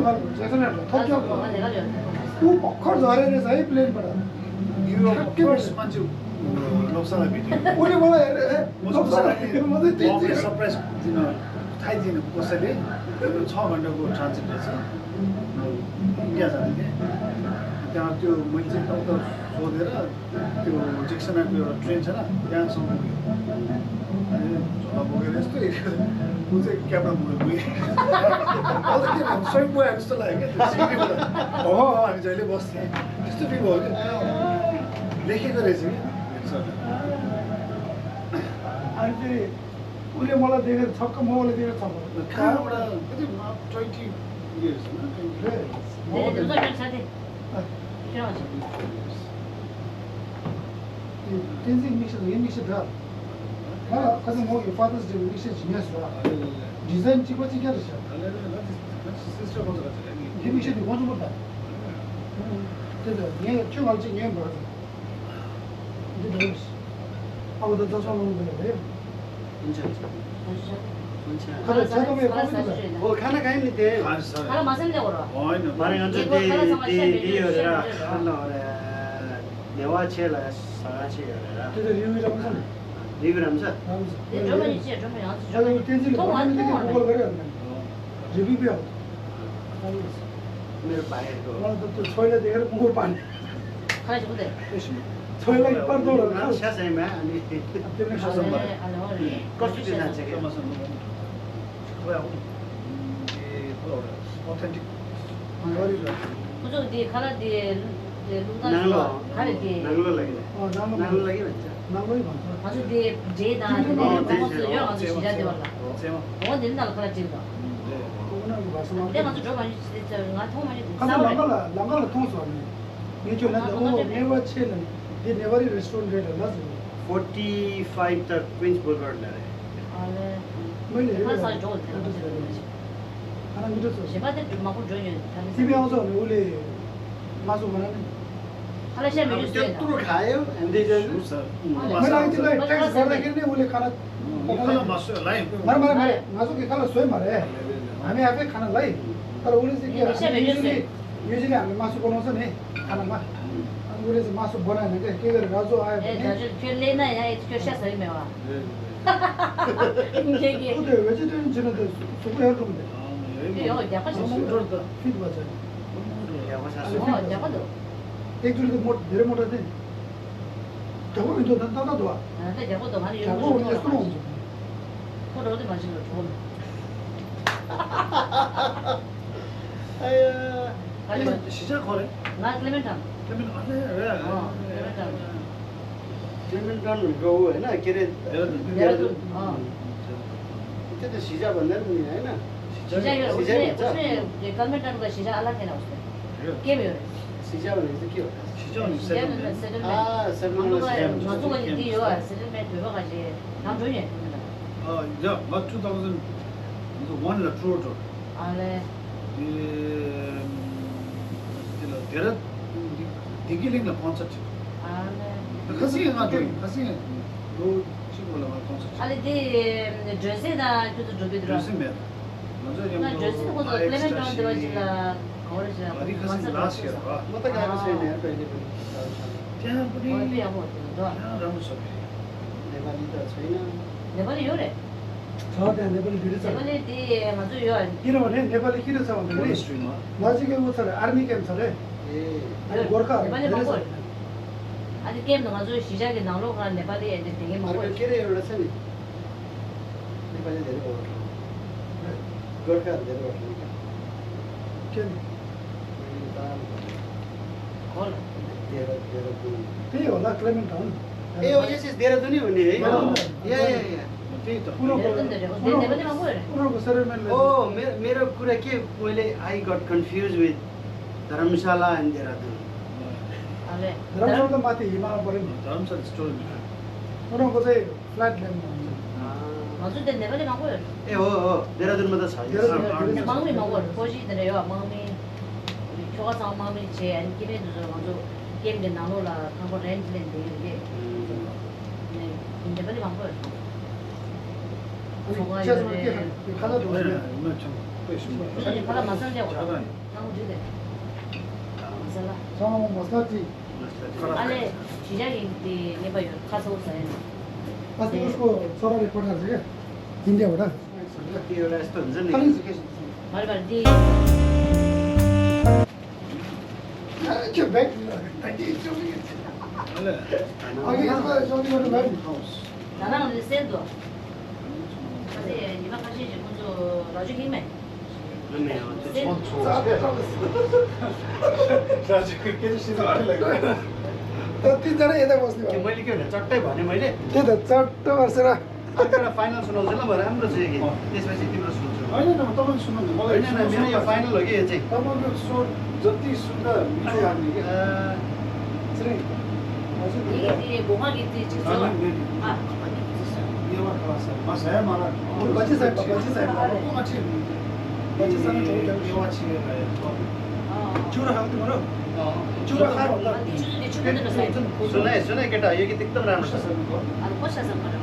말 제선을 톱죠. 내가 줘. 또 버커 저래서 사이 플레인 받아. 유럽 퍼스트 만주 loksalar video. 우리 뭐라 loksalar 뭐지? Office surprise थाइदिनु कसैले 6 घण्टाको transit रहेछ इन्डिया जाने त्यहाँ त्यो मान्छे टक्क सोधेर त्यो जेक्सनको एउटा ट्रेन छ न त्यहाँसम्म पुग्यो अनि झोला बोकेर यस्तो ऊ चाहिँ क्याबमा पुग्यो स्वयं गयो जस्तो लाग्यो क्या सिटीबाट हामी जहिले बस्थेँ त्यस्तो फिल भयो क्या लेखेको रहेछ कि अनि उसले मलाई देखेर छक्क मलाई देखेर छक्क कहाँबाट कति 20 years Tenzing mixed in mixed up. Because more your father's research yes. Design chico chicken. sister was Give me should be one more that. Near two months in your brother. How the dozen will be there. वो खाना खाए नहीं थे खाना मसन ले करो मारे अंदर दी हो रहा खाना हो रहा नेवा चेला सारा चेला रहा तो रिव्यू रहा है रिव्यू रहा ये जो मैं नीचे जो मैं यहाँ से जो तेजी तो वन तो वन गूगल करें रिव्यू भी आओ मेरे पाए को मलाई त त्यो छोइले देखेर मुखो पानी खाए जो बोले छोइलाई पर दौड अच्छा सही में अनि त्यसले खास कस्तो दिन जान्छ के authentic कुछ दे खाना दे लुंगा नांगलो खाने दे नांगलो लगे नांगलो लगे भन्छ नामै भन्छ हजुर दे जे दाना दे तमस यो हजुर सिजा दे वाला सेवा वो दिन दाल खाना चिल्ला उनीहरुको भाषामा दे हजुर जो मान्छे चाहिँ ngah thong मान्छे खाना लङ्गला थोस भन्ने यो चाहिँ न नेभर छैन दे नेभरी रेस्टुरेन्ट रेट होला 45 तक क्वीन्स बोulevard ला अरे मैले खाना सारे जो खाना मिठो छ सेवा दे माको जोइन तिमी आउँछ भने उसले मासु बनाउने खाना चाहिँ मेरो त्यत्रो खायो एन्ड मैले तिमीलाई टेक्स्ट गर्दाखेरि नै उसले खाना पकाउन मासु लाइ मारे मासु के खाना स्वयं मारे हामी आफै खाना लाई तर उसले चाहिँ के युजुअली हामीले मासु बनाउँछ नि खानामा अनि उसले चाहिँ मासु बनाएन के गरे राजु आयो ए भने हजुर त्यो लेन यहाँ त्यो स्यास है मेवा के उ त्यो भेजिटेरियन छैन त सुपर हेर्नु हुन्छ यो देखो फिट भन्छ हो देखो दो एकचोटि त मोट धेरै मोटा थियो ढाको हिँड्दो त त दुवा ते देखो दो माने यो ढाको हुने यस्तो हुन्छ फोटो दे मान्छे लो छोड आया सिजा खरे ना क्लेमेन्टन तिमी अले क्लेमेन्टन गो हैन के रे त्यो त सिजा भन्दैन नि हैन सिजा यो उसने क्लेमेन्टन को सिजा अलग है ना उसमें के भयो सिजा भनेको चाहिँ के हो सिजा नि सेटलमेन्ट सेटलमेन्ट नजु को नि यो सेटलमेन्ट भयो गाजे नाम join ja but 2001 la Toronto आले धेरै दिगिलिङ ला कन्सर्ट आले खसी गा दोइ खसी रो चिकोला मा कन्सर्ट आले दे ड्रेसे दा त्यो त जोबे द्रा ड्रेसिङ मेयर भन्छ ना ड्रेसे को त क्लेमेन्टन दे वजिला और से अरि खसी लास्ट इयर हो म त गएको छैन यार कहिले पनि त्यहाँ पनि भी अब दो राम्रो छ नेपाली त छैन नेपाली यो रे छ त्यहाँ नेपाली धेरै छ नेपाली दे मजु यो किनभने नेपाली किन छ भन्दाखेरि हिस्ट्रीमा नजिकै उ छ रे आर्मी क्याम्प छ रे ए अनि गोर्खा नेपाली मगो अनि केम न मजु सिजाके नालो का नेपाली एन्ड दिगे मगो अर्को के रे एउटा छ नि नेपाली धेरै भयो गोर्खा धेरै भयो के होल त्यही होला क्लेमेन्टन ए ओ यस यस देहरादून नै हुने है या त्यही त नेपाली मगो रे उनीहरूको सेटलमेन्टले ओ मेरो कुरा के मैले I got confuse with Dharamshala and Dehradun आले धर्मशाला त माथि हिमालमा पऱ्यो नि धर्मशाला स्टोर उनीहरूको चाहिँ फ्ल्याट ल्यान्ड हुन्छ मजु दे नेपाली मगो ए हो देहरादूनमा त छ मांगमी मगो कोजी दे यो मांगमी छोगा सा मांगमी छे अनि किने जुजो मजु केम दे नालो ला खबर रेन्ट लेन दे ये नेपाली मगो अनि चियासँग के खाना होइन 그래서 바다 마살려고. 자다니. 나무 주대. 마살라. 장어 머스타치 안에 시작이 내봐요. 가서 오세요. अस्ति उसको छोराले पठाएको छ क्या इन्डियाबाट त्यो एउटा यस्तो हुन्छ नि खाली 말발 디. त्यो ब्याग 원래 अघि यसमा जल्दी गर्नु भयो नि 나나는 센도. 근데 이만 가시지 먼저 나중에 힘에. 그러네요. राजु केजिसित आइरहेको तिनजना यता बस्ने त्यो भयो मैले के भने चट्टै भने मैले त्यही त चट्ट बसेर अर्को एउटा फाइनल सुनाउँछु ल म राम्रो छ कि त्यसपछि तिम्रो सुन्छु होइन न तपाईँ सुन्नु न मलाई होइन मेरो यो फाइनल हो कि यो चाहिँ तपाईँको स्वर जति सुन्दा मिठो लाग्ने कि श्री हजुर 이게 뭐가 있지 진짜. 아, Yewa kalasa, mas saya malah. Baca saya, baca saya. Aku macam. Baca sana jauh jauh. Yewa cie lah. चुरा खाऊ तिम्रो चुरा खाऊ होला 내 주변에 들어서 सुन है सुन है केटा यो गीत एकदम राम्रो छ 안 꼬셔서 말아.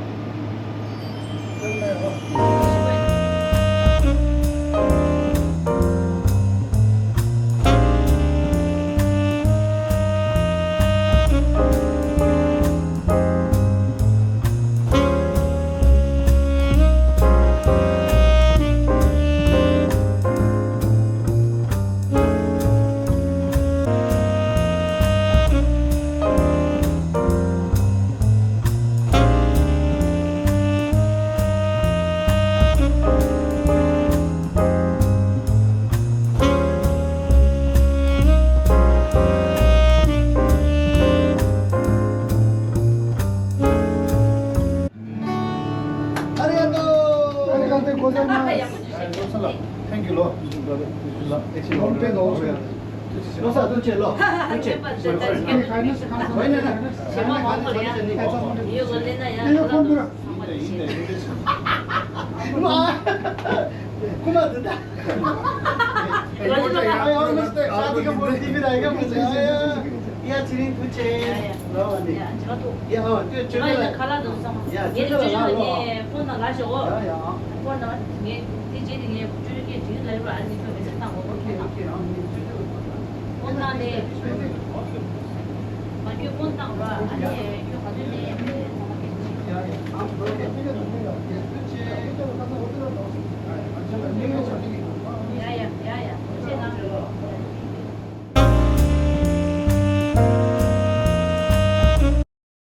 arigatou gozaimasu Thank you, Lord. एकछिन Don't take all. ल सा दुचे ल दुचे के खाइनुहोस् खानु होइन न 제가 먹어야. 이거 걸리나야? 이거 폰들어. कुमा दुदा साथीको बोल दिइरहेको हुन्छ या छिरिङ दुचे ल भने 야, 제가 또 या त्यो 제가 चुडेला 이제 갈라도 상. 야, 얘는 찔러라, 주주는 놔. 얘 폰나 가시고. 야 폰나 얘 디제는 얘 주주게 뒤에 라이브 안 되니까 왜 됐다고 그렇게. 폰나네. 아니 폰나가 아니 이거 가지고 야, 야. 아, 그렇게 뛰어도 돼요. 예. 그렇지. 이쪽으로 가서 어디로 넣어? 아, 저는